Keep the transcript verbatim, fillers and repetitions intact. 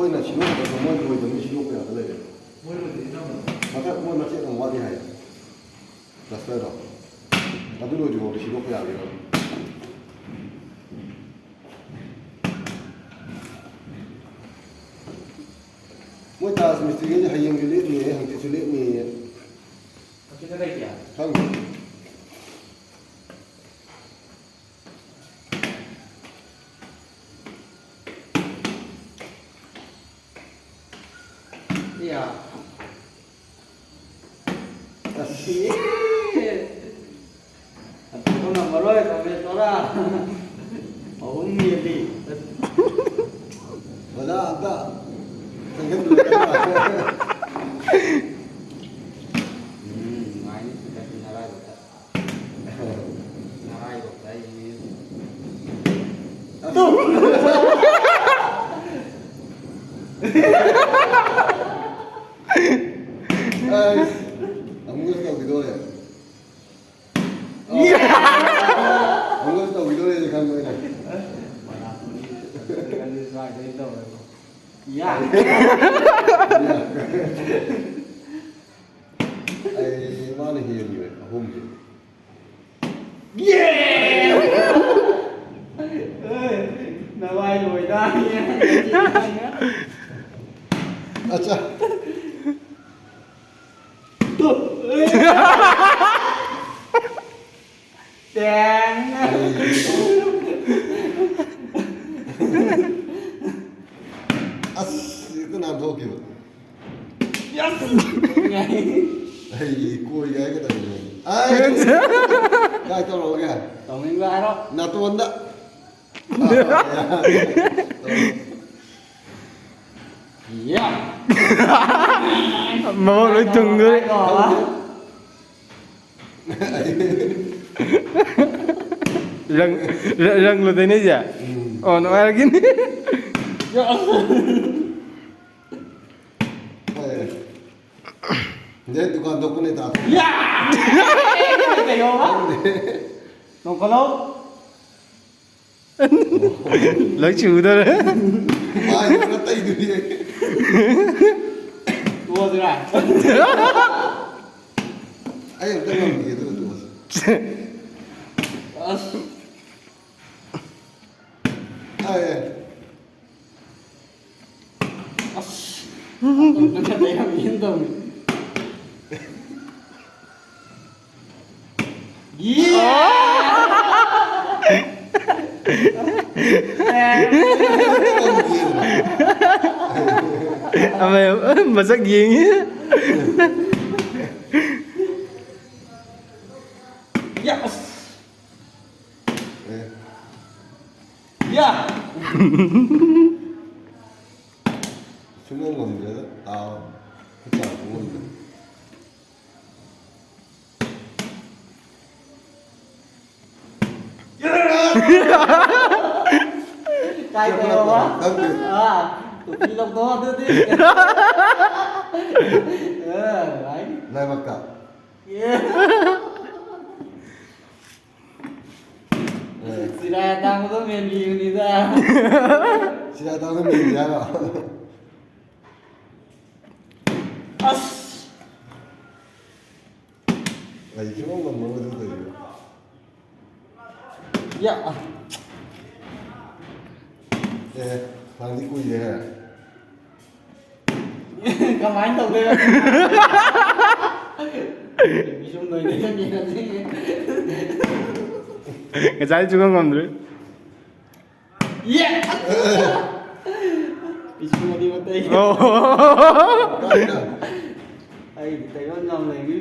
ꯃꯣꯏꯅ ꯁꯤꯗꯣꯛꯀꯗꯕ, ꯃꯣꯏ ꯂꯣꯏꯗꯕꯅꯤ, ꯁꯤꯗꯣꯛꯄ ꯌꯥꯗ ꯂꯩꯔꯦ꯫ ꯃꯣꯏ ꯂꯣꯏꯗ꯭ꯔꯤ ꯏꯅꯝꯃ꯫ ꯃꯊꯛ ꯃꯣꯏ ꯃꯆꯦꯠ ꯑꯃ ꯋꯥꯠꯂꯤ ꯍꯥꯏ, ꯄ꯭ꯂꯥꯁꯇꯔꯗꯣ꯫ ꯑꯗꯨ ꯂꯣꯏꯗ꯭ꯔꯤꯐꯥꯎꯗꯤ ꯁꯤꯗꯣꯛꯄ ꯌꯥꯒꯤꯔꯣꯏ꯫ ꯃꯣꯏ ꯇꯥꯖ ꯃꯤꯁꯇ꯭ꯔꯤꯈꯩꯁꯦ ꯍꯌꯦꯡꯁꯨ ꯂꯦꯞꯅꯤꯌꯦ, ꯍꯪꯆꯤꯠꯁꯨ ꯂꯦꯞꯅꯤꯌꯦ꯫ ꯍꯪꯆꯤꯠꯅ ꯀꯩꯒꯤ? ꯈꯪꯗꯦ꯫ ꯏꯌꯥ꯫ ꯑꯁ꯫ ꯑꯇꯣꯞꯄ ꯉꯝꯃꯔꯣꯏ, ꯀꯃꯦꯟ ꯇꯣꯔꯥ꯫ ꯑꯍꯨꯝ ꯍꯦꯜꯂꯤ꯫ ꯑꯣꯖꯥ ꯑꯝꯇ ꯈꯪꯍꯟꯕꯤꯔꯛꯀꯗ꯭ꯔꯥ? ꯎꯝ, ꯅꯨꯡꯉꯥꯏꯅꯤ, ꯁꯤꯗ ꯅꯔꯥꯏꯕꯛꯇ꯫ ꯅꯔꯥꯏꯕꯛꯇ ꯑꯩ꯫ ꯑꯗꯨ꯫ ꯑꯁ, ꯑꯃꯨꯛꯀꯁꯨ ꯇꯧꯈꯤꯗꯣꯔꯦ꯫ ꯑꯃꯨꯛꯀꯁꯨ ꯇꯧꯈꯤꯗꯣꯔꯦꯁꯦ ꯈꯪꯕ ꯑꯩꯅ꯫ ꯌꯥ꯫ ꯑꯩ ꯃꯥꯅ ꯍꯦꯟꯈ꯭ꯔꯦ ꯑꯍꯨꯝꯁꯦ꯫ ꯌꯦ! ꯅꯃꯥꯏ ꯂꯣꯏꯗꯥ꯫ ꯑꯠꯆꯥ꯫ ꯇꯦꯡ꯫ ꯑꯁ, ꯍꯦꯛꯇ ꯅꯥꯟꯊꯣꯛꯈꯤꯕ꯫ ꯌꯦꯁ! ꯑꯩ ꯀꯣꯏꯒꯦ ꯍꯥꯏꯒꯗꯕꯅꯦ꯫ ꯑꯩ ꯀꯥꯏ ꯇꯧꯔꯛꯑꯣꯒꯦ? ꯇꯧꯅꯤꯡꯕ ꯍꯥꯏꯔꯣ꯫ ꯅꯥꯇꯣꯟꯗ꯫ ꯌꯥ! ꯃꯃꯜ ꯂꯣꯏ ꯇꯨꯡꯗꯣꯔꯦ꯫ ꯀꯥꯏꯗꯣ? ꯔꯪ, ꯔ-, ꯔꯪ ꯂꯨꯗꯣꯏꯅꯦ ꯑꯩꯁꯦ? ꯎꯝ꯫ ꯑꯣ, ꯅꯨꯡꯉꯥꯏꯔꯒꯦꯅꯦ꯫ ꯌꯥ! ꯍꯣꯏ꯫ ꯗꯦ ꯗꯨꯀꯥꯟ ꯊꯣꯛꯄꯅꯦ ꯇꯥ꯫ ꯌꯥ! ꯀꯩꯅꯣꯕ? ꯈꯪꯗꯦ꯫ ꯅꯣꯡꯈꯠꯂꯣ꯫ ꯂꯣꯏ ꯆꯨꯗꯧꯔꯦ꯫ ꯃꯥꯏꯗꯨꯅ ꯇꯩꯗꯨꯗꯤ꯫ ꯇꯣꯛꯑꯁꯤꯔꯥ? ꯑꯩ ꯑꯝꯇ ꯉꯝꯈꯤꯒꯦ, ꯑꯗꯨꯒ ꯇꯣꯛꯑꯁꯤ꯫ ꯑꯁ꯫ ꯑꯥ, ꯑꯦ꯫ ꯑꯁ꯫ ꯑꯇꯣꯞꯄꯗ ꯂꯩꯔꯝꯃꯦꯅ ꯇꯧꯅꯤ꯫ ꯌꯦ! ꯑꯃ ꯃꯁꯛ ꯌꯦꯡꯉꯤ꯫ ꯌꯦꯁ! ꯑꯦ꯫ ꯌꯥ! ꯁꯨꯡꯉꯝ ꯉꯝꯗ꯭ꯔꯦꯗ, ꯇꯥꯎ꯫ ꯈꯨꯠ ꯆꯥꯝꯕ ꯉꯝꯗ꯭ꯔꯦ꯫ ꯀꯥꯏ ꯇꯧꯔꯕ? ꯈꯪꯗꯦ꯫ ꯑꯥ, ꯇꯨꯄꯤ ꯂꯧꯊꯣꯛꯑꯣ ꯑꯗꯨꯗꯤ꯫ ꯑꯥ, ꯍꯥꯏ꯫ ꯂꯥꯏꯕꯛꯇ꯫ ꯑꯦ꯫ ꯑꯦ꯫ ꯆꯤꯔꯥꯏ ꯑꯇꯥꯡꯕꯗꯣ ꯃꯦꯟꯕꯤꯕꯅꯤꯗ꯫ ꯆꯤꯔꯥꯏ ꯑꯇꯥꯡꯕꯗꯣ ꯃꯦꯟꯕꯤ ꯍꯥꯏꯔꯣ? ꯑꯁ! ꯑꯩ ꯁꯨꯡꯉꯝ ꯉꯝꯃꯔꯣꯏ ꯑꯗꯨ ꯇꯧꯔꯤꯗꯣ꯫ ꯌꯥ! ꯑꯦ, ꯅꯪꯗꯤ ꯀꯨꯏꯔꯦꯍꯦ꯫ ꯀꯃꯥꯏꯅ ꯇꯧꯗꯣꯏꯕ? ꯃꯤꯁꯨꯝ ꯅꯣꯏꯅ ꯌꯦꯡꯉꯁꯤ꯫ ꯉꯁꯥꯏ ꯁꯨꯡꯉꯝ ꯉꯝꯗ꯭ꯔꯤ꯫ ꯌꯦ! ꯄꯤꯁꯨꯝ ꯑꯅꯤꯃꯛꯇ ꯑꯩ꯫ ꯑꯣ꯫ ꯑꯩꯗꯤ ꯇꯩꯕ ꯉꯝ ꯂꯩꯅꯤ꯫